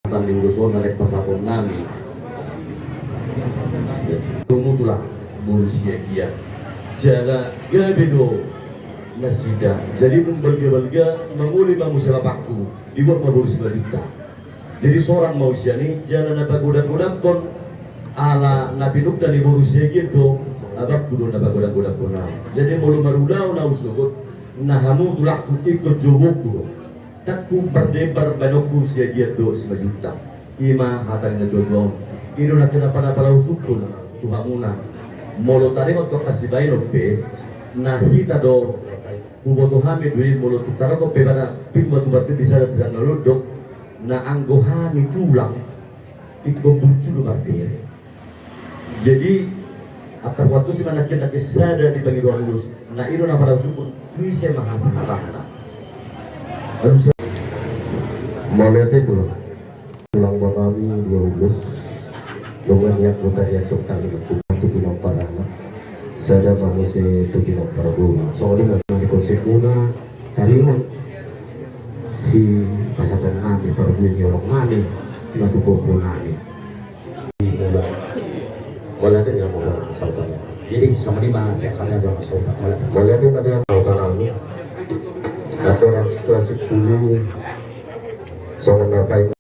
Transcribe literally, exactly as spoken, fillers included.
Tali ulos on na naeng pasahaton nami. Domu tulang boru Siagian. Jala gabe do nasida. Jadi dung balga-balga mangoli ma muse bapakku, dibuat ma boru Simanjuntak. Jadi sorang ma au sian i, jala na pagodang-godangkon ala na pinungka ni boru Siagian do, abangku do na pagodang-godangkon au. Jadi molo marulaon au sogot, na hamu tulangku ingkon jobokku do. Ndang hupardebar baenonku Siagian dohot Simanjuntak. I ma hata ni natua-tua on. I do nangkin na pala-pala husungkun tu hamuna. Molo taringot tu angka sibaenon pe, na hita do huboto hami do i, molo tung taringot pe ibana pinggul batu-batu di sada-sada na londok, na anggo hami tulang ingkon burju do marbere. Jadi antar waktu si manangkin-nangkin sada di pangidoan ulos, na i do na pala husungkun tu ise ma hasahatan na. Alusi. Mauliate tulang. Tulang boru nami dua ulos. Dongan nian botari asok kami tu pinompar anak. Sada ma muse tu pinompar boru. Songon i ma di konsep muna taringot si pasahaton nami parbue ni horong nami na tu pongki nami. Mauliate. Mauliate nian ma sahutan. Jadi songon i ma sekali aja ma sahutan. Mauliate. Mauliate ma nian sahutan nami. Na kurang situasi puli. Songon na paling